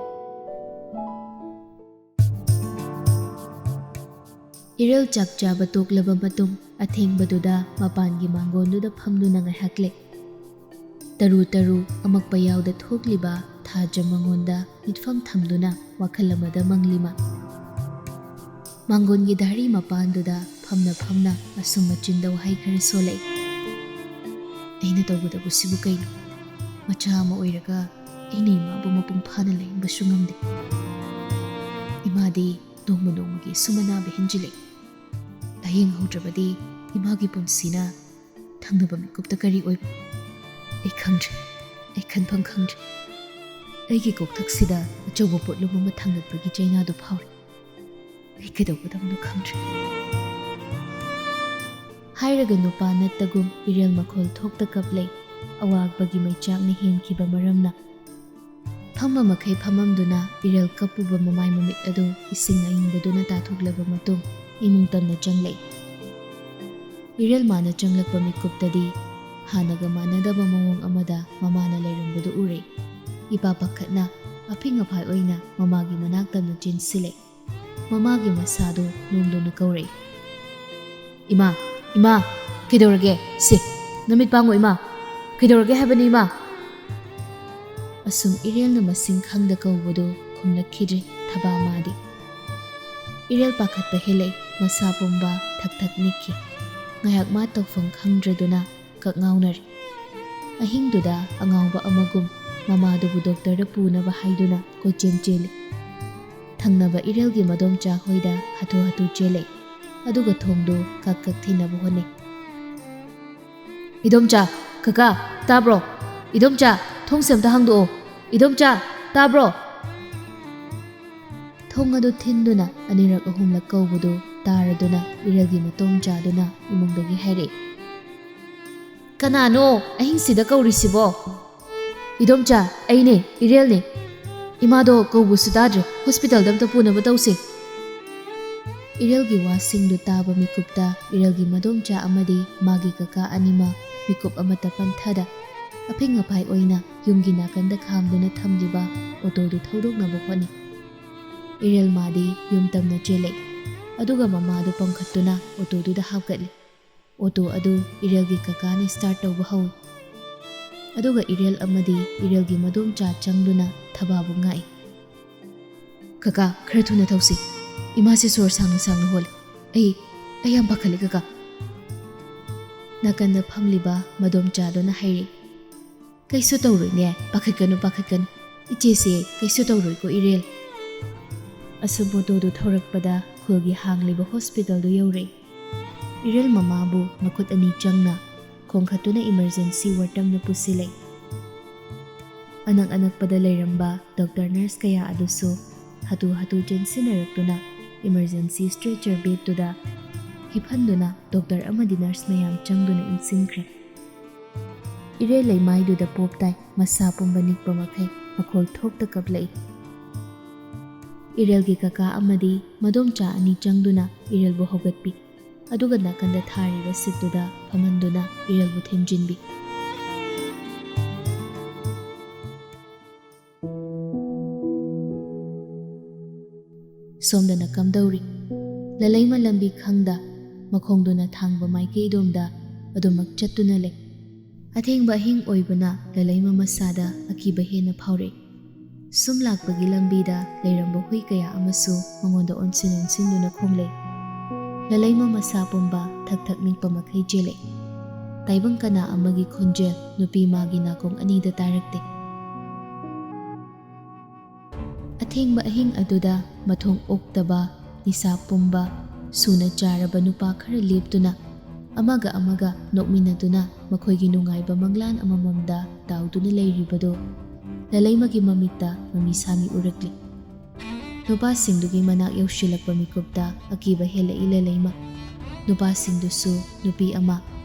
ꯏꯔꯦꯜ ꯆꯥꯛ ꯆꯥꯕ ꯇꯣꯛꯂꯕ ꯃꯇꯨꯡ ꯑꯊꯦꯡꯕꯗꯨꯗ ꯃꯄꯥꯟꯒꯤ ꯃꯥꯡꯒꯣꯟꯗꯨꯗ ꯐꯝꯗꯨꯅ ꯉꯥꯏꯍꯥꯛ ꯂꯩ꯫ ꯇꯔꯨ ꯇꯔꯨ ꯑꯃꯛꯄ ꯌꯥꯎꯗ ꯊꯣꯛꯂꯤꯕ ꯊꯥꯖ ꯃꯉꯣꯟꯗ ꯃꯤꯠꯐꯝ ꯊꯝꯗꯨꯅ ꯋꯥꯈꯜ ꯑꯃꯗ ꯃꯪꯂꯤꯃ꯫ ꯃꯥꯡꯒꯣꯟꯒꯤ ꯙꯥꯔꯤ ꯃꯄꯥꯟꯗꯨꯗ ꯐꯝꯅ ꯐꯝꯅ ꯑꯁꯨꯝ ꯃꯆꯤꯟꯗ ꯋꯥꯍꯩ ꯈꯔ ꯁꯣꯜꯂꯛꯏ꯫ "ꯑꯩꯅ ꯇꯧꯒꯗꯕꯁꯤꯕꯨ ꯀꯩꯅꯣ? ꯃꯆꯥ ꯑꯃ ꯑꯣꯏꯔꯒ ꯑꯩꯅ ꯏꯃꯥꯕꯨ ꯃꯄꯨꯡ ꯐꯥꯅ ꯂꯥꯌꯦꯡꯕꯁꯨ ꯉꯝꯗꯦ꯫ ꯏꯃꯥꯗꯤ ꯅꯣꯡꯃ ꯅꯣꯡꯃꯒꯤ ꯁꯨꯝ ꯑꯅꯥꯕ ꯍꯦꯟꯖꯤꯜꯂꯛꯏ꯫ ꯂꯥꯌꯦꯡꯍꯧꯗ꯭ꯔꯕꯗꯤ ꯏꯃꯥꯒꯤ ꯄꯨꯟꯁꯤꯅ ꯊꯪꯅꯕ ꯃꯤꯀꯨꯞꯇ ꯀꯔꯤ ꯑꯣꯏꯕ? ꯑꯩ ꯈꯪꯗ꯭ꯔꯦ꯫ ꯑꯩ ꯈꯟꯐꯝ ꯈꯪꯗ꯭ꯔꯦ꯫ ꯑꯩꯒꯤ ꯀꯣꯛꯊꯛꯁꯤꯗ ꯑꯆꯧꯕ ꯄꯣꯠꯂꯨꯝ ꯑꯃ ꯊꯥꯡꯒꯠꯄꯒꯤ ꯆꯩꯅꯥꯗꯨ ꯐꯥꯎꯔꯦ꯫ ꯑꯩ ꯀꯩꯗꯧꯒꯗꯕꯅꯣ ꯈꯪꯗ꯭ꯔꯦ꯫" ꯍꯥꯏꯔꯒ ꯅꯨꯄꯥ ꯅꯠꯇꯒꯨꯝ ꯏꯔꯦꯜ ꯃꯈꯣꯜ ꯊꯣꯛꯇ ꯀꯞꯂꯩ꯫ ꯑꯋꯥꯕꯒꯤ ꯃꯩꯆꯥꯛꯅ ꯍꯦꯟꯈꯤꯕ ꯃꯔꯝꯅ꯫ ꯐꯝꯕ ꯃꯈꯩ ꯐꯝꯃꯝꯗꯨꯅ ꯏꯔꯦꯜ ꯀꯞꯄꯨꯕ ꯃꯃꯥꯏ ꯃꯃꯤꯠ ꯑꯗꯨ ꯏꯁꯤꯡ ꯑꯏꯪꯕꯗꯨꯅ ꯇꯥꯊꯣꯛꯂꯕ ꯃꯇꯨꯡ ꯏꯃꯨꯡ ꯇꯝꯅ ꯆꯪꯂꯛꯏ꯫ ꯏꯔꯦꯜ ꯃꯥꯅ ꯆꯪꯂꯛꯄ ꯃꯤꯀꯨꯞꯇꯗꯤ ꯍꯥꯟꯅꯒ ꯃꯥꯟꯅꯗꯕ ꯃꯑꯣꯡ ꯑꯃꯗ ꯃꯃꯥꯅ ꯂꯩꯔꯝꯕꯗꯨ ꯎꯔꯦ꯫ ꯏꯄꯥ ꯄꯥꯈꯠꯅ ꯑꯐꯤꯡ ꯑꯐꯥꯏ ꯑꯣꯏꯅ ꯃꯃꯥꯒꯤ ꯃꯅꯥꯛ ꯇꯝꯅ ꯆꯦꯟꯁꯤꯜꯂꯦ꯫ ꯃꯃꯥꯒꯤ ꯃꯁꯥꯗꯨ ꯅꯣꯡꯗꯨꯅ ꯀꯧꯔꯛꯏ꯫ "ꯏꯃꯥ, ꯏꯃꯥ, ꯀꯩꯗꯧꯔꯒꯦ? ꯁꯦ, ꯅꯃꯤꯠ ꯄꯥꯡꯉꯣ ꯏꯃꯥ꯫ ꯀꯩꯗꯧꯔꯒꯦ ꯍꯥꯏꯕꯅꯤ ꯏꯃꯥ?" ꯑꯁꯨꯝ ꯏꯔꯦꯜꯅ ꯃꯁꯤꯡ ꯈꯪꯗ ꯀꯧꯕꯗꯨ ꯈꯨꯝꯂꯛꯈꯤꯗ꯭ꯔꯦ ꯊꯕꯥ ꯃꯥꯗꯤ꯫ ꯏꯔꯦꯜ ꯄꯥꯈꯠꯄ ꯍꯦꯜꯂꯛꯏ, ꯃꯁꯥ ꯄꯨꯝꯕ ꯊꯛ ꯊꯛ ꯅꯤꯛꯈꯤ꯫ ꯉꯥꯏꯍꯥꯛ ꯃꯥ ꯇꯧꯐꯝ ꯈꯪꯗ꯭ꯔꯗꯨꯅ ꯀꯛ ꯉꯥꯎꯅꯔꯦ꯫ ꯑꯍꯤꯡꯗꯨꯗ ꯑꯉꯥꯎꯕ ꯑꯃꯒꯨꯝ ꯃꯃꯥꯗꯨꯕꯨ ꯗꯣꯛꯇꯔꯗ ꯄꯨꯅꯕ ꯍꯥꯏꯗꯨꯅ ꯀꯣꯏꯆꯦꯟ ꯆꯦꯜꯂꯤ꯫ ꯊꯪꯅꯕ ꯏꯔꯦꯜꯒꯤ ꯃꯗꯣꯝꯆꯥ ꯍꯣꯏꯗ ꯍꯥꯊꯨ ꯍꯥꯊꯨ ꯆꯦꯜꯂꯦ, ꯑꯗꯨꯒ ꯊꯣꯡꯗꯨ ꯀꯛ ꯀꯛ ꯊꯤꯟꯅꯕ ꯍꯣꯠꯅꯩ꯫ "ꯏꯗꯣꯝꯆꯥ, ꯀꯀꯥ, ꯇꯥꯕ꯭ꯔꯣ? ꯏꯗꯣꯝꯆꯥ, ꯊꯣꯡꯁꯦ ꯑꯝꯇ ꯍꯥꯡꯗꯣꯛꯑꯣ꯫ ꯏꯗꯣꯝꯆꯥ, ꯇꯥꯕ꯭ꯔꯣ?" ꯊꯣꯡ ꯑꯗꯨ ꯊꯤꯟꯗꯨꯅ ꯑꯅꯤꯔꯛ ꯑꯍꯨꯝꯂꯛ ꯀꯧꯕꯗꯨ ꯇꯥꯔꯗꯨꯅ ꯏꯔꯦꯜꯒꯤ ꯃꯗꯣꯝꯆꯥꯗꯨꯅ ꯏꯃꯨꯡꯗꯒꯤ ꯍꯥꯏꯔꯛꯏ, "ꯀꯅꯥꯅꯣ ꯑꯍꯤꯡꯁꯤꯗ ꯀꯧꯔꯤꯁꯤꯕꯣ?" "ꯏꯗꯣꯝꯆꯥ, ꯑꯩꯅꯦ, ꯏꯔꯦꯜꯅꯦ꯫ ꯏꯃꯥꯗꯣ ꯀꯧꯕꯁꯨ ꯇꯥꯗ꯭ꯔꯦ, ꯍꯣꯁꯄꯤꯇꯥꯜꯗ ꯑꯝꯇ ꯄꯨꯅꯕ ꯇꯧꯁꯦ꯫" ꯏꯔꯦꯜꯒꯤ ꯋꯥꯁꯤꯡꯗꯨ ꯇꯥꯕ ꯃꯤꯀꯨꯞꯇ ꯏꯔꯦꯜꯒꯤ ꯃꯗꯣꯝꯆꯥ ꯑꯃꯗꯤ ꯃꯥꯒꯤ ꯀꯀꯥ ꯑꯅꯤꯃꯛ ꯃꯤꯀꯨꯞ ꯑꯃꯠꯇ ꯄꯟꯊꯗ ꯑꯐꯤꯡ ꯑꯐꯥꯏ ꯑꯣꯏꯅ ꯌꯨꯝꯒꯤ ꯅꯥꯀꯟꯗ ꯈꯥꯝꯗꯨꯅ ꯊꯝꯂꯤꯕ ꯑꯣꯇꯣꯗꯨ ꯊꯧꯗꯣꯛꯅꯕ ꯍꯣꯠꯅꯩ꯫ ꯏꯔꯦꯜ ꯃꯥꯗꯤ ꯌꯨꯝ ꯇꯝꯅ ꯆꯦꯜꯂꯛꯏ, ꯑꯗꯨꯒ ꯃꯃꯥꯗꯨ ꯄꯝꯈꯠꯇꯨꯅ ꯑꯣꯇꯣꯗꯨꯗ ꯍꯥꯞꯀꯠꯂꯤ꯫ ꯑꯣꯇꯣ ꯑꯗꯨ ꯏꯔꯦꯜꯒꯤ ꯀꯀꯥꯅ ꯁ꯭ꯇꯥꯔꯠ ꯇꯧꯕ ꯍꯧꯏ꯫ ꯑꯗꯨꯒ ꯏꯔꯦꯜ ꯑꯃꯗꯤ ꯏꯔꯦꯜꯒꯤ ꯃꯗꯣꯝꯆꯥ ꯆꯪꯗꯨꯅ ꯊꯕꯥꯕꯨ ꯉꯥꯛꯏ꯫ "ꯀꯀꯥ, ꯈꯔ ꯊꯨꯅ ꯊꯧꯁꯤ꯫ ꯏꯃꯥꯁꯦ ꯁꯣꯔ ꯁꯥꯡꯅ ꯁꯥꯡꯅ ꯍꯣꯜꯂꯤ꯫ ꯑꯩ, ꯑꯩ ꯌꯥꯝ ꯄꯥꯈꯠꯂꯤ, ꯀꯀꯥ꯫" ꯅꯥꯀꯟꯗ ꯐꯝꯂꯤꯕ ꯃꯗꯣꯝꯆꯥꯗꯨꯅ ꯍꯥꯏꯔꯛꯏ, "ꯀꯩꯁꯨ ꯇꯧꯔꯣꯏꯅꯦ, ꯄꯥꯈꯠꯀꯅꯨ, ꯄꯥꯈꯠꯀꯅꯨ꯫ ꯏꯆꯦꯁꯦ ꯀꯩꯁꯨ ꯇꯧꯔꯣꯏꯀꯣ, ꯏꯔꯦꯜ꯫" ꯑꯁꯨꯝ ꯑꯣꯇꯣꯗꯨ ꯊꯧꯔꯛꯄꯗ ꯈꯨꯜꯒꯤ ꯍꯥꯡꯂꯤꯕ ꯍꯣꯁꯄꯤꯇꯥꯜꯗꯨ ꯌꯧꯔꯛꯏ꯫ ꯏꯔꯦꯜ ꯃꯃꯥꯕꯨ ꯃꯈꯨꯠ ꯑꯅꯤ ꯆꯪꯅ ꯈꯣꯡꯈꯠꯇꯨꯅ ꯏꯃꯔꯖꯦꯟꯁꯤ ꯋꯥꯔꯗ ꯇꯝꯅ ꯄꯨꯁꯤꯜꯂꯛꯏ꯫ ꯑꯅꯛ ꯑꯅꯛꯄꯗ ꯂꯩꯔꯝꯕ ꯗꯣꯛꯇꯔ ꯅꯔꯁ ꯀꯌꯥ ꯑꯗꯨꯁꯨ ꯍꯥꯊꯨ ꯍꯥꯊꯨ ꯆꯦꯟꯁꯤꯟꯅꯔꯛꯇꯨꯅ ꯏꯃꯔꯖꯦꯟꯁꯤ ꯁ꯭ꯇ꯭ꯔꯦꯆꯔ ꯕꯦꯗꯇꯨꯗ ꯍꯤꯞꯍꯟꯗꯨꯅ ꯗꯣꯛꯇꯔ ꯑꯃꯗꯤ ꯅꯔꯁ ꯃꯌꯥꯝ ꯆꯪꯗꯨꯅ ꯏꯟꯁꯤꯟꯈ꯭ꯔꯦ꯫ ꯏꯔꯦꯜ ꯂꯩꯃꯥꯏꯗꯨꯗ ꯄꯣꯞ ꯇꯥꯏ, ꯃꯁꯥ ꯄꯨꯝꯕ ꯅꯤꯛꯄ ꯃꯈꯩ ꯃꯈꯣꯜ ꯊꯣꯛꯇ ꯀꯞꯂꯛꯏ꯫ ꯏꯔꯦꯜꯒꯤ ꯀꯀꯥ ꯑꯃꯗꯤ ꯃꯗꯣꯝꯆꯥ ꯑꯅꯤ ꯆꯪꯗꯨꯅ ꯏꯔꯦꯜꯕꯨ ꯍꯧꯒꯠꯄꯤ, ꯑꯗꯨꯒ ꯅꯥꯀꯟꯗ ꯊꯥꯔꯤꯕ ꯁꯤꯠꯇꯨꯗ ꯐꯝꯍꯟꯗꯨꯅ ꯏꯔꯦꯜꯕꯨ ꯊꯦꯝꯖꯤꯟꯕꯤ꯫ ꯁꯣꯝꯗꯅ ꯀꯝꯗꯧꯔꯤ? ꯂꯂꯩꯃ ꯂꯝꯕꯤ ꯈꯪꯗ ꯃꯈꯣꯡꯗꯨꯅ ꯊꯥꯡꯕ ꯃꯥꯏꯀꯩꯗꯣꯝꯗ ꯑꯗꯨꯃꯛ ꯆꯠꯇꯨꯅ ꯂꯩ꯫ ꯑꯊꯦꯡꯕ ꯑꯍꯤꯡ ꯑꯣꯏꯕꯅ ꯂꯂꯩꯃ ꯃꯁꯥꯗ ꯑꯀꯤꯕ ꯍꯦꯟꯅ ꯐꯥꯎꯔꯛꯏ꯫ ꯁꯨꯝ ꯂꯥꯛꯄꯒꯤ ꯂꯝꯕꯤꯗ ꯂꯩꯔꯝꯕ ꯍꯨꯏ ꯀꯌꯥ ꯑꯃꯁꯨ ꯃꯉꯣꯟꯗ ꯑꯣꯟꯁꯤꯟ ꯑꯣꯟꯁꯤꯟꯗꯨꯅ ꯈꯣꯡꯂꯩ꯫ ꯂꯂꯩꯃ ꯃꯁꯥ ꯄꯨꯝꯕ ꯊꯛ ꯊꯛ ꯅꯤꯛꯄ ꯃꯈꯩ ꯆꯦꯜꯂꯛꯏ꯫ ꯇꯥꯏꯕꯪ ꯀꯅꯥ ꯑꯃꯒꯤ ꯈꯣꯟꯖꯦꯜ ꯅꯨꯄꯤ ꯃꯥꯒꯤ ꯅꯥꯀꯣꯡ ꯑꯅꯤꯗ ꯇꯥꯔꯛꯇꯦ꯫ ꯑꯊꯦꯡꯕ ꯑꯍꯤꯡ ꯑꯗꯨꯗ ꯃꯊꯣꯡ ꯑꯣꯛꯇꯕ, ꯅꯤꯁꯥ ꯄꯨꯝꯕ, ꯁꯨꯅ ꯆꯥꯔꯕ ꯅꯨꯄꯥ ꯈꯔ ꯂꯦꯞꯇꯨꯅ ꯑꯃꯒ ꯑꯃꯒ ꯅꯣꯛꯃꯤꯟꯅꯗꯨꯅ ꯃꯈꯣꯏꯒꯤ ꯅꯨꯡꯉꯥꯏꯕ ꯃꯪꯂꯥꯟ ꯑꯃꯃꯝꯗ ꯇꯥꯎꯗꯨꯅ ꯂꯩꯔꯤꯕꯗꯨ ꯂꯂꯩꯃꯒꯤ ꯃꯃꯤꯠꯇ ꯃꯃꯤ ꯁꯥꯃꯤ ꯎꯔꯛꯂꯤ꯫ ꯅꯨꯄꯥꯁꯤꯡꯗꯨꯒꯤ ꯃꯅꯥꯛ ꯌꯧꯁꯤꯜꯂꯛꯄ ꯃꯤꯀꯨꯞꯇ ꯑꯀꯤꯕ ꯍꯦꯜꯂꯛꯏ ꯂꯂꯩꯃ꯫ ꯅꯨꯄꯥꯁꯤꯡꯗꯨꯁꯨ ꯅꯨꯄꯤ ꯑꯃ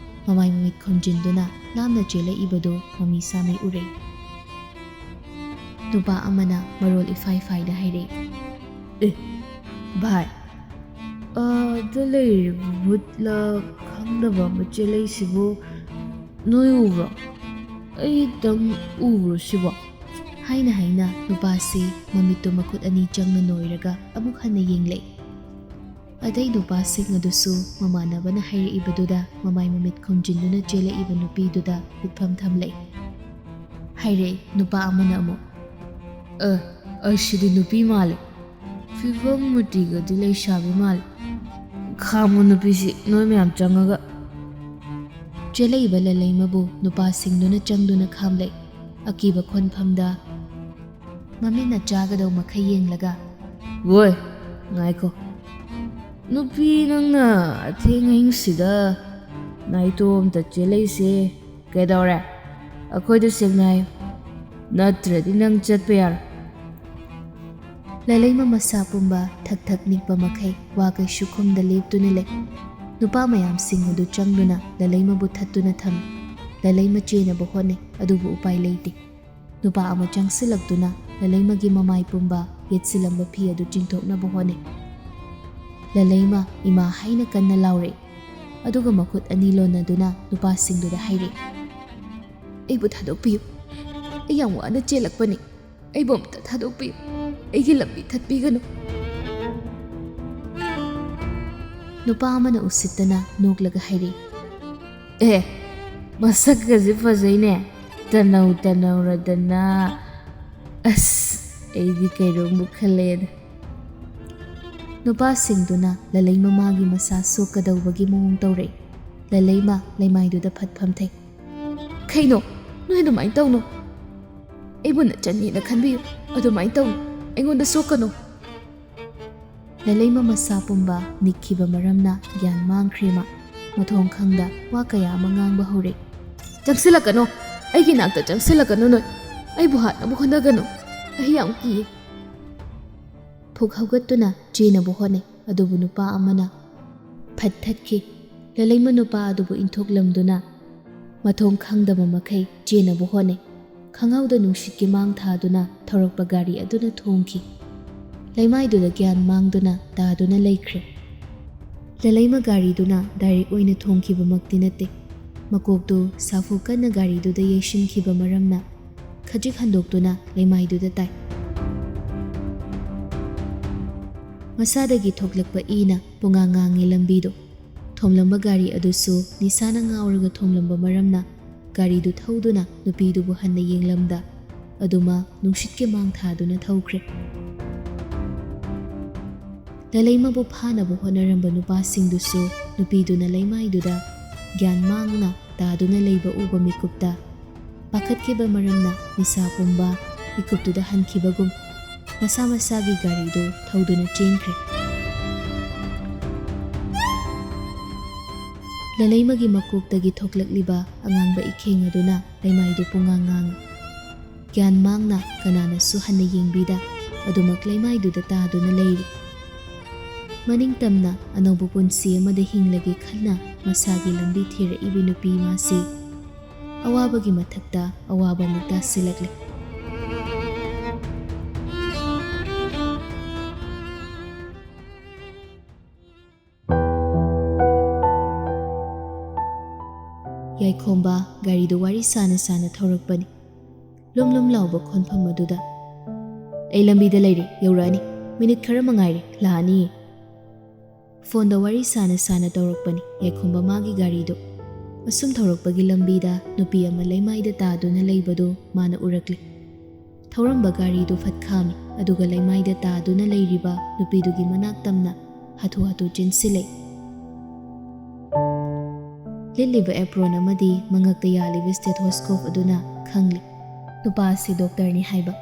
ꯃꯃꯥꯏ ꯃꯃꯤꯠ ꯈꯨꯝꯖꯤꯟꯗꯨꯅ ꯂꯥꯞꯅ ꯆꯦꯜꯂꯛꯏꯕꯗꯨ ꯃꯃꯤ ꯁꯥꯃꯤ ꯎꯔꯦ꯫ ꯅꯨꯄꯥ ꯑꯃꯅ ꯃꯔꯣꯜ ꯏꯐꯥꯏ ꯐꯥꯏꯗ ꯍꯥꯏꯔꯦ, "ꯑꯦ, ꯚꯥꯏ, ꯑꯥꯗ ꯂꯩꯔꯤꯕ ꯚꯨꯠꯂ ꯈꯪꯗꯕ ꯑꯃ ꯆꯦꯜꯂꯛꯏꯁꯤꯕꯨ ꯅꯣꯏ ꯎꯕ꯭ꯔꯣ? ꯑꯩꯇꯪ ꯎꯕ꯭ꯔꯣ ꯁꯤꯕꯣ?" ꯍꯥꯏꯅ ꯍꯥꯏꯅ ꯅꯨꯄꯥꯁꯤ ꯃꯃꯤꯠꯇꯨ ꯃꯈꯨꯠ ꯑꯅꯤ ꯆꯪꯅ ꯅꯣꯏꯔꯒ ꯑꯃꯨꯛ ꯍꯟꯅ ꯌꯦꯡꯂꯦ꯫ ꯑꯇꯩ ꯅꯨꯄꯥꯁꯤꯡ ꯑꯗꯨꯁꯨ ꯃꯃꯥꯟꯅꯕꯅ ꯍꯥꯏꯔꯛꯏꯕꯗꯨꯗ ꯃꯃꯥꯏ ꯃꯃꯤꯠ ꯈꯨꯝꯖꯤꯟꯗꯨꯅ ꯆꯦꯜꯂꯛꯏꯕ ꯅꯨꯄꯤꯗꯨꯗ ꯃꯤꯠꯐꯝ ꯊꯝꯂꯦ꯫ ꯍꯥꯏꯔꯦ ꯅꯨꯄꯥ ꯑꯃꯅ ꯑꯃꯨꯛ, "ꯑ, ꯑꯁꯤꯗꯤ ꯅꯨꯄꯤ ꯃꯥꯜꯂꯦ꯫ ꯐꯤꯕꯝ ꯃꯨꯇꯤꯒꯗꯤ ꯂꯩꯁꯥꯕꯤ ꯃꯥꯜꯂꯦ꯫ ꯈꯥꯝꯃꯣ ꯅꯨꯄꯤꯁꯤ ꯅꯣꯏ ꯃꯌꯥꯝ ꯆꯪꯉꯒ꯫" ꯆꯦꯜꯂꯛꯏꯕ ꯂꯂꯩꯃꯕꯨ ꯅꯨꯄꯥꯁꯤꯡꯗꯨꯅ ꯆꯪꯗꯨꯅ ꯈꯥꯝꯂꯦ꯫ ꯑꯀꯤꯕ ꯈꯣꯟꯐꯝꯗ ꯃꯃꯤꯠꯅ ꯆꯥꯒꯗꯧ ꯃꯈꯩ ꯌꯦꯡꯂꯒ, "ꯋꯣꯏ, ꯉꯥꯏꯈꯣ꯫ ꯅꯨꯄꯤ ꯅꯪꯅ ꯑꯊꯦꯡ ꯑꯍꯤꯡꯁꯤꯗ ꯅꯥꯏꯇꯣꯝꯇ ꯆꯦꯜꯂꯛꯏꯁꯦ ꯀꯩꯗꯧꯔꯦ? ꯑꯩꯈꯣꯏꯗ ꯁꯦꯡꯅ ꯍꯥꯏꯌꯨ, ꯅꯠꯇ꯭ꯔꯗꯤ ꯅꯪ ꯆꯠꯄ ꯌꯥꯔꯣꯏ꯫" ꯂꯂꯩꯃ ꯃꯁꯥ ꯄꯨꯝꯕ ꯊꯛ ꯊꯛ ꯅꯤꯛꯄ ꯃꯈꯩ ꯋꯥ ꯀꯩꯁꯨ ꯈꯨꯝꯗ ꯂꯦꯞꯇꯨꯅ ꯂꯩ꯫ ꯅꯨꯄꯥ ꯃꯌꯥꯝꯁꯤꯡ ꯑꯗꯨ ꯆꯪꯗꯨꯅ ꯂꯂꯩꯃꯕꯨ ꯊꯠꯇꯨꯅ ꯊꯝꯃꯤ꯫ ꯂꯂꯩꯃ ꯆꯦꯟꯅꯕ ꯍꯣꯠꯅꯩ, ꯑꯗꯨꯕꯨ ꯎꯄꯥꯏ ꯂꯩꯇꯦ꯫ ꯅꯨꯄꯥ ꯑꯃ ꯆꯪꯁꯤꯜꯂꯛꯇꯨꯅ ꯂꯂꯩꯃꯒꯤ ꯃꯃꯥꯏ ꯄꯨꯝꯕ ꯌꯦꯠꯁꯤꯜꯂꯝꯕ ꯐꯤ ꯑꯗꯨ ꯆꯤꯡꯊꯣꯛꯅꯕ ꯍꯣꯠꯅꯩ꯫ ꯂꯂꯩꯃ ꯏꯃꯥ ꯍꯥꯏꯅ ꯀꯟꯅ ꯂꯥꯎꯔꯛꯏ꯫ ꯑꯗꯨꯒ ꯃꯈꯨꯠ ꯑꯅꯤ ꯂꯣꯟꯅꯗꯨꯅ ꯅꯨꯄꯥꯁꯤꯡꯗꯨꯗ ꯍꯥꯏꯔꯛꯏ, "ꯑꯩꯕꯨ ꯊꯥꯗꯣꯛꯄꯤꯌꯨ꯫ ꯑꯩ ꯌꯥꯝ ꯋꯥꯅ ꯆꯦꯜꯂꯛꯄꯅꯤ꯫ ꯑꯩꯕꯨ ꯑꯝꯇ ꯊꯥꯗꯣꯛꯄꯤꯌꯨ꯫ ꯑꯩꯒꯤ ꯂꯝꯕꯤ ꯊꯠꯄꯤꯒꯅꯨ꯫" ꯅꯨꯄꯥ ꯑꯃꯅ ꯎꯁꯤꯠꯇꯅ ꯅꯣꯛꯂꯒ ꯍꯥꯏꯔꯛꯏ, "ꯑꯦ, ꯃꯁꯛꯀꯁꯦ ꯐꯖꯩꯅꯦ, ꯇꯅꯧ ꯇꯅꯧꯔꯗꯅ꯫ ꯑꯁ, ꯑꯩꯗꯤ ꯀꯩꯅꯣꯝꯕꯨ ꯈꯜꯂꯦꯗ꯫" ꯅꯨꯄꯥꯁꯤꯡꯗꯨꯅ ꯂꯂꯩꯃ ꯃꯥꯒꯤ ꯃꯁꯥ ꯁꯣꯛꯀꯗꯧꯕꯒꯤ ꯃꯑꯣꯡ ꯇꯧꯔꯛꯏ꯫ ꯂꯂꯩꯃ ꯂꯩꯃꯥꯏꯗꯨꯗ ꯐꯠ ꯐꯝꯊꯩ꯫ "ꯀꯩꯅꯣ? ꯅꯣꯏ ꯑꯗꯨꯃꯥꯏꯅ ꯇꯧꯅꯨ꯫ ꯑꯩꯕꯨ ꯅꯆꯟꯅꯦꯅ ꯈꯟꯕꯤꯌꯨ꯫ ꯑꯗꯨꯃꯥꯏꯅ ꯇꯧꯅꯨ꯫ ꯑꯩꯉꯣꯟꯗ ꯁꯣꯛꯀꯅꯨ꯫" ꯂꯂꯩꯃ ꯃꯁꯥ ꯄꯨꯝꯕ ꯅꯤꯛꯈꯤꯕ ꯃꯔꯝꯅ ꯒ꯭ꯌꯥꯟ ꯃꯥꯡꯈ꯭ꯔꯦ ꯃꯥ꯫ ꯃꯊꯣꯡ ꯈꯪꯗ ꯋꯥ ꯀꯌꯥ ꯑꯃ ꯉꯥꯡꯕ ꯍꯧꯔꯦ꯫ "ꯆꯪꯁꯤꯜꯂꯛꯀꯅꯣ꯫ ꯑꯩꯒꯤ ꯅꯥꯛꯇ ꯆꯪꯁꯤꯜꯂꯛꯀꯅꯨ ꯅꯣꯏ꯫ ꯑꯩꯕꯨ ꯍꯥꯠꯅꯕ ꯍꯣꯠꯅꯒꯅꯨ꯫ ꯑꯩ ꯌꯥꯝ ꯀꯤꯌꯦ꯫" ꯐꯨꯛ ꯍꯧꯒꯠꯇꯨꯅ ꯆꯦꯟꯅꯕ ꯍꯣꯠꯅꯩ, ꯑꯗꯨꯕꯨ ꯅꯨꯄꯥ ꯑꯃꯅ ꯐꯠ ꯊꯠꯈꯤ꯫ ꯂꯂꯩꯃ ꯅꯨꯄꯥ ꯑꯗꯨꯕꯨ ꯏꯟꯊꯣꯛꯂꯝꯗꯨꯅ ꯃꯊꯣꯡ ꯈꯪꯗꯕ ꯃꯈꯩ ꯆꯦꯟꯅꯕ ꯍꯣꯠꯅꯩ꯫ ꯈꯪꯍꯧꯗ ꯅꯨꯡꯁꯤꯠꯀꯤ ꯃꯥꯡ ꯊꯥꯗꯨꯅ ꯊꯧꯔꯛꯄ ꯒꯥꯔꯤ ꯑꯗꯨꯅ ꯊꯣꯝꯈꯤ꯫ ꯂꯩꯃꯥꯏꯗꯨꯗ ꯒ꯭ꯌꯥꯟ ꯃꯥꯡꯗꯨꯅ ꯇꯥꯗꯨꯅ ꯂꯩꯈ꯭ꯔꯦ꯫ ꯂꯂꯩꯃ ꯒꯥꯔꯤꯗꯨꯅ ꯗꯥꯏꯔꯦꯛ ꯑꯣꯏꯅ ꯊꯣꯝꯈꯤꯕꯃꯛꯇꯤ ꯅꯠꯇꯦ꯫ ꯃꯀꯣꯛꯇꯨ ꯁꯥꯐꯨ ꯀꯟꯅ ꯒꯥꯔꯤꯗꯨꯗ ꯌꯩꯁꯤꯟꯈꯤꯕ ꯃꯔꯝꯅ ꯈꯖꯤꯛ ꯍꯟꯗꯣꯛꯇꯨꯅ ꯂꯩꯃꯥꯏꯗꯨꯗ ꯇꯥꯏ꯫ ꯃꯁꯥꯗꯒꯤ ꯊꯣꯛꯂꯛꯄ ꯏꯅ ꯄꯨꯡꯉꯥꯡ ꯉꯥꯡꯉꯤ ꯂꯝꯕꯤꯗꯨ꯫ ꯊꯣꯝꯂꯝꯕ ꯒꯥꯔꯤ ꯑꯗꯨꯁꯨ ꯅꯤꯁꯥꯅ ꯉꯥꯎꯔꯒ ꯊꯣꯝꯂꯝꯕ ꯃꯔꯝꯅ ꯒꯥꯔꯤꯗꯨ ꯊꯧꯗꯨꯅ ꯅꯨꯄꯤꯗꯨꯕꯨ ꯍꯟꯅ ꯌꯦꯡꯂꯝꯗ ꯑꯗꯨꯃꯛ ꯅꯨꯡꯁꯤꯠꯀꯤ ꯃꯥꯡ ꯊꯥꯗꯨꯅ ꯊꯧꯈ꯭ꯔꯦ꯫ ꯂꯂꯩꯃꯕꯨ ꯐꯥꯅꯕ ꯍꯣꯠꯅꯔꯝꯕ ꯅꯨꯄꯥꯁꯤꯡꯗꯨꯁꯨ ꯅꯨꯄꯤꯗꯨꯅ ꯂꯩꯃꯥꯏꯗꯨꯗ ꯒ꯭ꯌꯥꯟ ꯃꯥꯡꯅ ꯇꯥꯗꯨꯅ ꯂꯩꯕ ꯎꯕ ꯃꯤꯀꯨꯞꯇ ꯄꯥꯈꯠꯈꯤꯕ ꯃꯔꯝꯅ ꯅꯤꯁꯥ ꯄꯨꯝꯕ ꯃꯤꯀꯨꯞꯇꯨꯗ ꯍꯟꯈꯤꯕꯒꯨꯝ ꯃꯁꯥ ꯃꯁꯥꯒꯤ ꯒꯥꯔꯤꯗꯨ ꯊꯧꯗꯨꯅ ꯆꯦꯟꯈ꯭ꯔꯦ꯫ ꯂꯂꯩꯃꯒꯤ ꯃꯀꯣꯛꯇꯒꯤ ꯊꯣꯛꯂꯛꯂꯤꯕ ꯑꯉꯥꯡꯕ ꯏꯈꯦꯡ ꯑꯗꯨꯅ ꯂꯩꯃꯥꯏꯗꯨ ꯄꯨꯡꯉꯥꯡ ꯉꯥꯡꯉꯤ꯫ ꯒ꯭ꯌꯥꯟ ꯃꯥꯡꯅ ꯀꯅꯥꯅꯁꯨ ꯍꯟꯅ ꯌꯦꯡꯕꯤꯗ ꯑꯗꯨꯃꯛ ꯂꯩꯃꯥꯏꯗꯨꯗ ꯇꯥꯗꯨꯅ ꯂꯩꯔꯤ꯫ ꯃꯅꯤꯡ ꯇꯝꯅ ꯑꯅꯧꯕ ꯄꯨꯟꯁꯤ ꯑꯃꯗ ꯍꯤꯡꯂꯒꯦ ꯈꯟꯅ ꯃꯁꯥꯒꯤ ꯂꯝꯕꯤ ꯊꯤꯔꯛꯏꯕꯤ ꯅꯨꯄꯤ ꯃꯥꯁꯤ ꯑꯋꯥꯕꯒꯤ ꯃꯊꯛꯇ ꯑꯋꯥꯕ ꯑꯃꯨꯛ ꯇꯥꯁꯤꯜꯂꯛꯂꯤ꯫ ꯌꯥꯏꯈꯣꯝꯕ ꯒꯥꯔꯤꯗꯨ ꯋꯥꯔꯤ ꯁꯥꯅ ꯁꯥꯅ ꯊꯧꯔꯛꯄꯅꯤ꯫ ꯂꯨꯝ ꯂꯨꯝ ꯂꯥꯎꯕ ꯈꯣꯟꯐꯝ ꯑꯗꯨꯗ, "ꯑꯩ ꯂꯝꯕꯤꯗ ꯂꯩꯔꯦ, ꯌꯧꯔꯛꯑꯅꯤ꯫ ꯃꯤꯅꯤꯠ ꯈꯔ ꯃꯉꯥꯏꯔꯦ, ꯂꯥꯛꯑꯅꯤꯌꯦ꯫" ꯐꯣꯟꯗ ꯋꯥꯔꯤ ꯁꯥꯅ ꯁꯥꯅ ꯇꯧꯔꯛꯄꯅꯤ ꯌꯥꯏꯈꯣꯝꯕ ꯃꯥꯒꯤ ꯒꯥꯔꯤꯗꯨ꯫ ꯑꯁꯨꯝ ꯊꯧꯔꯛꯄꯒꯤ ꯂꯝꯕꯤꯗ ꯅꯨꯄꯤ ꯑꯃ ꯂꯩꯃꯥꯏꯗ ꯇꯥꯗꯨꯅ ꯂꯩꯕꯗꯨ ꯃꯥꯅ ꯎꯔꯛꯂꯤ꯫ ꯊꯧꯔꯝꯕ ꯒꯥꯔꯤꯗꯨ ꯐꯠ ꯈꯥꯝꯃꯤ, ꯑꯗꯨꯒ ꯂꯩꯃꯥꯏꯗ ꯇꯥꯗꯨꯅ ꯂꯩꯔꯤꯕ ꯅꯨꯄꯤꯗꯨꯒꯤ ꯃꯅꯥꯛ ꯇꯝꯅ ꯍꯥꯊꯨ ꯍꯥꯊꯨ ꯆꯦꯟꯁꯤꯜꯂꯛꯏ꯫ ꯂꯤꯠꯂꯤꯕ ꯑꯦꯄ꯭ꯔꯣꯟ ꯑꯃꯗꯤ ꯃꯉꯛꯇ ꯌꯥꯜꯂꯤꯕ ꯁ꯭ꯇꯦꯊꯣꯁꯀꯣꯞ ꯑꯗꯨꯅ ꯈꯪꯂꯤ ꯅꯨꯄꯥ ꯑꯁꯤ ꯗꯣꯛꯇꯔꯅꯤ ꯍꯥꯏꯕ꯫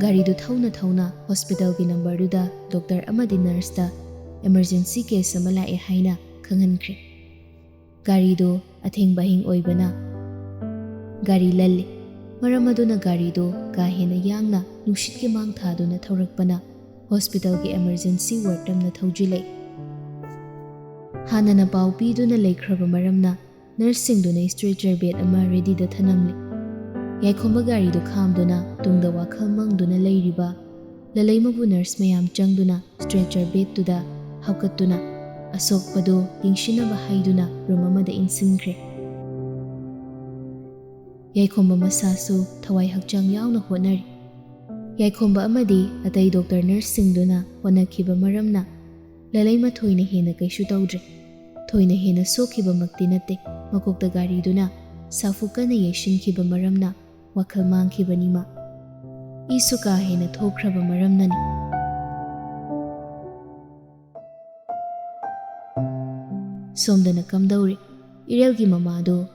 ꯒꯥꯔꯤꯗꯨ ꯊꯧꯅ ꯊꯧꯅ ꯍꯣꯁꯄꯤꯇꯥꯜꯒꯤ ꯅꯝꯕꯔꯗꯨꯗ ꯗꯣꯛꯇꯔ ꯑꯃꯗꯤ ꯅꯔꯁꯇ ꯏꯃꯔꯖꯦꯟꯁꯤ ꯀꯦꯁ ꯑꯃ ꯂꯥꯛꯑꯦ ꯍꯥꯏꯅ ꯈꯪꯍꯟꯈ꯭ꯔꯦ꯫ ꯒꯥꯔꯤꯗꯨ ꯑꯊꯦꯡꯕ ꯑꯍꯤꯡ ꯑꯣꯏꯕꯅ ꯒꯥꯔꯤ ꯂꯜꯂꯤ꯫ ꯃꯔꯝ ꯑꯗꯨꯅ ꯒꯥꯔꯤꯗꯨ ꯀꯥ ꯍꯦꯟꯅ ꯌꯥꯡꯅ ꯅꯨꯡꯁꯤꯠꯀꯤ ꯃꯥꯡ ꯊꯥꯗꯨꯅ ꯊꯧꯔꯛꯄꯅ ꯍꯣꯁꯄꯤꯇꯥꯜꯒꯤ ꯏꯃꯔꯖꯦꯟꯁꯤ ꯋꯥꯔꯗ ꯇꯝꯅ ꯊꯧꯖꯤꯜꯂꯛꯏ꯫ ꯍꯥꯟꯅꯅ ꯄꯥꯎ ꯄꯤꯗꯨꯅ ꯂꯩꯈ꯭ꯔꯕ ꯃꯔꯝꯅ ꯅꯔꯁꯁꯤꯡꯗꯨꯅ ꯏꯁꯇ꯭ꯔꯦꯆꯔ ꯕꯦꯗ ꯑꯃ ꯔꯦꯗꯤꯗ ꯊꯅꯝꯂꯤ꯫ ꯌꯥꯏꯈꯣꯝꯕ ꯒꯥꯔꯤꯗꯨ ꯈꯥꯝꯗꯨꯅ ꯇꯨꯡꯗ ꯋꯥꯈꯜ ꯃꯪꯗꯨꯅ ꯂꯩꯔꯤꯕ ꯂꯂꯩꯃꯕꯨ ꯅꯔꯁ ꯃꯌꯥꯝ ꯆꯪꯗꯨꯅ ꯏꯁꯇ꯭ꯔꯦꯆꯔ ꯕꯦꯗꯇꯨꯗ ꯍꯥꯞꯀꯠꯇꯨꯅ ꯑꯁꯣꯛꯄꯗꯨ ꯌꯦꯡꯁꯤꯟꯅꯕ ꯍꯥꯏꯗꯨꯅ ꯔꯨꯝ ꯑꯃꯗ ꯏꯟꯁꯤꯟꯈ꯭ꯔꯦ꯫ ꯌꯥꯏꯈꯣꯝꯕ ꯃꯁꯥꯁꯨ ꯊꯋꯥꯏ ꯍꯛꯆꯥꯡ ꯌꯥꯎꯅ ꯍꯣꯠꯅꯔꯤ꯫ ꯌꯥꯏꯈꯣꯝꯕ ꯑꯃꯗꯤ ꯑꯇꯩ ꯗꯣꯛꯇꯔ ꯅꯔꯁꯁꯤꯡꯗꯨꯅ ꯍꯣꯠꯅꯈꯤꯕ ꯃꯔꯝꯅ ꯂꯂꯩꯃ ꯊꯣꯏꯅ ꯍꯦꯟꯅ ꯀꯩꯁꯨ ꯇꯧꯗ꯭ꯔꯦ꯫ ꯊꯣꯏꯅ ꯍꯦꯟꯅ ꯁꯣꯛꯈꯤꯕꯃꯛꯇꯤ ꯅꯠꯇꯦ꯫ ꯃꯀꯣꯛꯇ ꯒꯥꯔꯤꯗꯨꯅ ꯁꯥꯐꯨ ꯀꯟꯅ ꯌꯩꯁꯤꯟꯈꯤꯕ ꯃꯔꯝꯅ ꯋꯥꯈꯜ ꯃꯥꯡꯈꯤꯕꯅꯤ ꯃꯥ꯫ ꯏꯁꯨ ꯀꯥ ꯍꯦꯟꯅ ꯊꯣꯛꯈ꯭ꯔꯕ ꯃꯔꯝꯅꯅꯤ꯫ ꯁꯣꯝꯗꯅ ꯀꯝꯗꯧꯔꯤ? ꯏꯔꯦꯜꯒꯤ ꯃꯃꯥꯗꯨ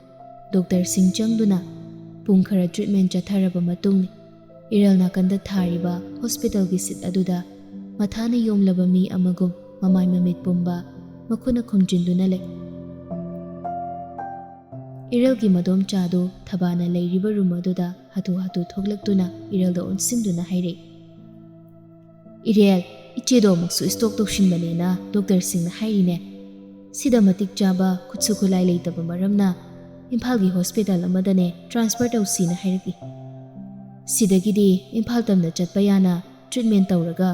ꯗꯣꯛꯇꯔꯁꯤꯡ ꯆꯪꯗꯨꯅ ꯄꯨꯡ ꯈꯔ ꯇ꯭ꯔꯤꯠꯃꯦꯟ ꯆꯠꯊꯔꯕ ꯃꯇꯨꯡꯅꯤ꯫ ꯏꯔꯦꯜ ꯅꯥꯀꯟꯗ ꯊꯥꯔꯤꯕ ꯍꯣꯁꯄꯤꯇꯥꯜꯒꯤ ꯁꯤꯠ ꯑꯗꯨꯗ ꯃꯊꯥꯅ ꯌꯣꯝꯂꯕ ꯃꯤ ꯑꯃꯒꯨꯝ ꯃꯃꯥꯏ ꯃꯃꯤꯠ ꯄꯨꯝꯕ ꯃꯈꯨꯠꯅ ꯈꯨꯝꯖꯤꯟꯗꯨꯅ ꯂꯩ꯫ ꯏꯔꯦꯜꯒꯤ ꯃꯗꯣꯝꯆꯥꯗꯨ ꯊꯕꯥꯅ ꯂꯩꯔꯤꯕ ꯔꯨꯝ ꯑꯗꯨꯗ ꯍꯥꯊꯨ ꯍꯥꯊꯨ ꯊꯣꯛꯂꯛꯇꯨꯅ ꯏꯔꯦꯜꯗ ꯑꯣꯟꯁꯤꯟꯗꯨꯅ ꯍꯥꯏꯔꯛꯏ, "ꯏꯔꯦꯜ, ꯏꯆꯦꯗꯣ ꯑꯃꯨꯛꯁꯨ ꯁ꯭ꯇ꯭ꯔꯣꯛ ꯇꯧꯁꯤꯟꯕꯅꯦꯅ ꯗꯣꯛꯇꯔꯁꯤꯡꯅ ꯍꯥꯏꯔꯤꯅꯦ꯫ ꯁꯤꯗ ꯃꯇꯤꯛ ꯆꯥꯕ ꯈꯨꯠꯁꯨ ꯈꯨꯠꯂꯥꯏ ꯂꯩꯇꯕ ꯃꯔꯝꯅ ꯏꯝꯐꯥꯜꯒꯤ ꯍꯣꯁꯄꯤꯇꯥꯜ ꯑꯃꯗꯅꯦ ꯇ꯭ꯔꯥꯟꯁꯐꯔ ꯇꯧꯁꯤꯅ ꯍꯥꯏꯔꯛꯏ꯫ ꯁꯤꯗꯒꯤꯗꯤ ꯏꯝꯐꯥꯜ ꯇꯝꯅ ꯆꯠꯄ ꯌꯥꯅ ꯇ꯭ꯔꯤꯠꯃꯦꯟ ꯇꯧꯔꯒ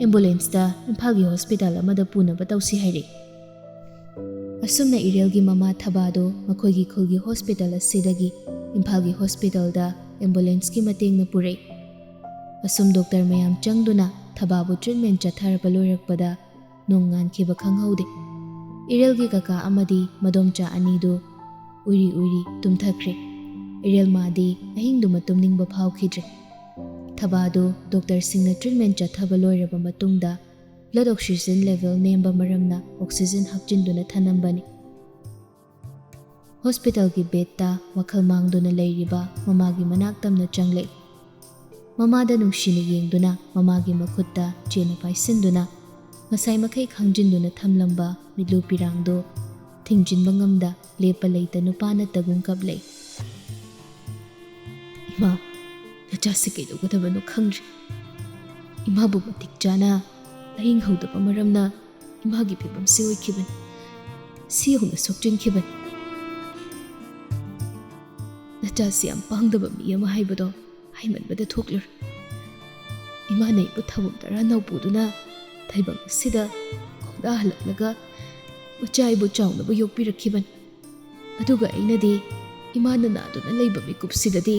ꯑꯦꯝꯕꯨꯂꯦꯟꯁꯇ ꯏꯝꯐꯥꯜꯒꯤ ꯍꯣꯁꯄꯤꯇꯥꯜ ꯑꯃꯗ ꯄꯨꯅꯕ ꯇꯧꯁꯤ" ꯍꯥꯏꯔꯛꯏ꯫ ꯑꯁꯨꯝꯅ ꯏꯔꯦꯜꯒꯤ ꯃꯃꯥ ꯊꯕꯥꯗꯨ ꯃꯈꯣꯏꯒꯤ ꯈꯨꯜꯒꯤ ꯍꯣꯁꯄꯤꯇꯥꯜ ꯑꯁꯤꯗꯒꯤ ꯏꯝꯐꯥꯜꯒꯤ ꯍꯣꯁꯄꯤꯇꯥꯜꯗ ꯑꯦꯝꯕꯨꯂꯦꯟꯁꯀꯤ ꯃꯇꯦꯡꯅ ꯄꯨꯔꯛꯏ꯫ ꯑꯁꯨꯝ ꯗꯣꯛꯇꯔ ꯃꯌꯥꯝ ꯆꯪꯗꯨꯅ ꯊꯕꯥꯕꯨ ꯇ꯭ꯔꯤꯠꯃꯦꯟ ꯆꯠꯊꯔꯕ ꯂꯣꯏꯔꯛꯄꯗ ꯅꯣꯡ ꯉꯥꯟꯈꯤꯕ ꯈꯪꯍꯧꯗꯦ꯫ ꯏꯔꯦꯜꯒꯤ ꯀꯀꯥ ꯑꯃꯗꯤ ꯃꯗꯣꯝꯆꯥ ꯑꯅꯤꯗꯨ ꯎꯏꯔꯤ ꯎꯏꯔꯤ ꯇꯨꯝꯊꯈ꯭ꯔꯦ꯫ ꯏꯔꯦꯜ ꯃꯥꯗꯤ ꯑꯍꯤꯡꯗꯨꯃ ꯇꯨꯝꯅꯤꯡꯕ ꯐꯥꯎꯈꯤꯗ꯭ꯔꯦ꯫ ꯊꯕꯥꯗꯨ ꯗꯣꯛꯇꯔꯁꯤꯡꯅ ꯇ꯭ꯔꯤꯠꯃꯦꯟ ꯆꯠꯊꯕ ꯂꯣꯏꯔꯕ ꯃꯇꯨꯡꯗ ꯕ꯭ꯂꯗ ꯑꯣꯛꯁꯤꯖꯦꯟ ꯂꯦꯚꯦꯜ ꯅꯦꯝꯕ ꯃꯔꯝꯅ ꯑꯣꯛꯁꯤꯖꯦꯟ ꯍꯥꯞꯆꯤꯟꯗꯨꯅ ꯊꯅꯝꯕꯅꯤ꯫ ꯍꯣꯁꯄꯤꯇꯥꯜꯒꯤ ꯕꯦꯗꯇ ꯋꯥꯈꯜ ꯃꯥꯡꯗꯨꯅ ꯂꯩꯔꯤꯕ ꯃꯃꯥꯒꯤ ꯃꯅꯥꯛ ꯇꯝꯅ ꯆꯪꯂꯛꯏ꯫ ꯃꯃꯥꯗ ꯅꯨꯡꯁꯤꯅ ꯌꯦꯡꯗꯨꯅ ꯃꯃꯥꯒꯤ ꯃꯈꯨꯠꯇ ꯆꯦꯅ ꯄꯥꯏꯁꯤꯟꯗꯨꯅ ꯉꯁꯥꯏ ꯃꯈꯩ ꯈꯥꯡꯖꯤꯟꯗꯨꯅ ꯊꯝꯂꯝꯕ ꯃꯤꯠꯂꯨ ꯄꯤꯔꯥꯡꯗꯨ ꯊꯤꯡꯖꯤꯟꯕ ꯉꯝꯗ ꯂꯦꯞꯄ ꯂꯩꯇ ꯅꯨꯄꯥ ꯅꯠꯇꯒꯨꯝ ꯀꯞꯂꯛꯏ꯫ "ꯏꯃꯥ, ꯅꯆꯥꯁꯤ ꯀꯩꯗꯧꯒꯗꯕꯅꯣ ꯈꯪꯗ꯭ꯔꯦ꯫ ꯏꯃꯥꯕꯨ ꯃꯇꯤꯛ ꯆꯥꯅ ꯂꯥꯌꯦꯡꯍꯧꯗꯕ ꯃꯔꯝꯅ ꯏꯃꯥꯒꯤ ꯐꯤꯕꯝꯁꯤ ꯑꯣꯏꯈꯤꯕꯅꯤ꯫ ꯁꯤ ꯌꯧꯅ ꯁꯣꯛꯆꯤꯟꯈꯤꯕꯅꯤ꯫ ꯅꯆꯥꯁꯤ ꯌꯥꯝ ꯄꯥꯡꯗꯕ ꯃꯤ ꯑꯃ ꯍꯥꯏꯕꯗꯣ ꯍꯥꯏꯃꯟꯕꯗ ꯊꯣꯛꯂꯨꯔꯦ꯫ ꯏꯃꯥꯅ ꯑꯩꯕꯨ ꯊꯥꯕꯨꯝ ꯇꯔꯥ ꯅꯥꯎꯄꯨꯗꯨꯅ ꯇꯥꯏꯕꯪ ꯑꯁꯤꯗ ꯈꯣꯡꯗꯥꯍꯜꯂꯛꯂꯒ ꯃꯆꯥ ꯑꯩꯕꯨ ꯆꯥꯎꯅꯕ ꯌꯣꯛꯄꯤꯔꯛꯈꯤꯕꯅꯤ꯫ ꯑꯗꯨꯒ ꯑꯩꯅꯗꯤ ꯏꯃꯥꯅ ꯅꯥꯗꯨꯅ ꯂꯩꯕ ꯃꯤꯀꯨꯞꯁꯤꯗꯗꯤ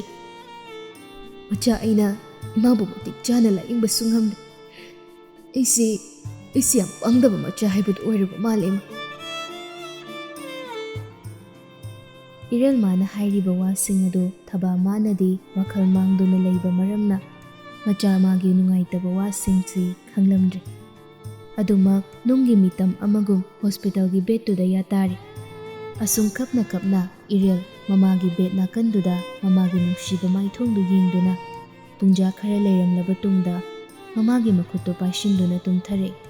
ꯃꯆꯥ ꯑꯩꯅ ꯏꯃꯥꯕꯨ ꯃꯇꯤꯛ ꯆꯥꯅ ꯂꯥꯌꯦꯡꯕꯁꯨ ꯉꯝꯂꯦ꯫ ꯑꯩꯁꯤ, ꯑꯩꯁꯤ ꯌꯥꯝ ꯄꯪꯗꯕ ꯃꯆꯥ ꯍꯥꯏꯕꯗꯨ ꯑꯣꯏꯔꯕ ꯃꯥꯜꯂꯦ, ꯏꯃꯥ꯫ ꯏꯔꯦꯜꯃꯥꯅ ꯍꯥꯏꯔꯤꯕ ꯋꯥꯁꯤꯡ ꯑꯗꯨ ꯊꯕꯥꯃꯥꯅꯗꯤ ꯋꯥꯈꯜ ꯃꯥꯡꯗꯨꯅ ꯂꯩꯕ ꯃꯔꯝꯅ ꯃꯆꯥ ꯃꯥꯒꯤ ꯅꯨꯡꯉꯥꯏꯇꯕ ꯋꯥꯁꯤꯡꯁꯤ ꯈꯪꯂꯝꯗ꯭ꯔꯦ꯫ ꯑꯗꯨꯃꯛ ꯅꯨꯡꯒꯤ ꯃꯤꯇꯝ ꯑꯃꯒꯨꯝ ꯍꯣꯁꯄꯤꯇꯥꯜꯒꯤ ꯕꯦꯗꯇꯨꯗ ꯌꯥꯇꯥꯔꯦ꯫ ꯑꯁꯨꯝ ꯀꯞꯅ ꯀꯞꯅ ꯏꯔꯦꯜ ꯃꯃꯥꯒꯤ ꯕꯦꯗ ꯅꯥꯀꯟꯗꯨꯗ ꯃꯃꯥꯒꯤ ꯅꯨꯡꯁꯤꯕ ꯃꯥꯏꯊꯣꯡꯗꯨ ꯌꯦꯡꯗꯨꯅ ꯄꯨꯡꯖꯥ ꯈꯔ ꯂꯩꯔꯝꯂꯕ ꯇꯨꯡꯗ ꯃꯃꯥꯒꯤ ꯃꯈꯨꯠꯇꯨ ꯄꯥꯏꯁꯤꯟꯗꯨꯅ ꯇꯨꯝꯊꯔꯛꯏ꯫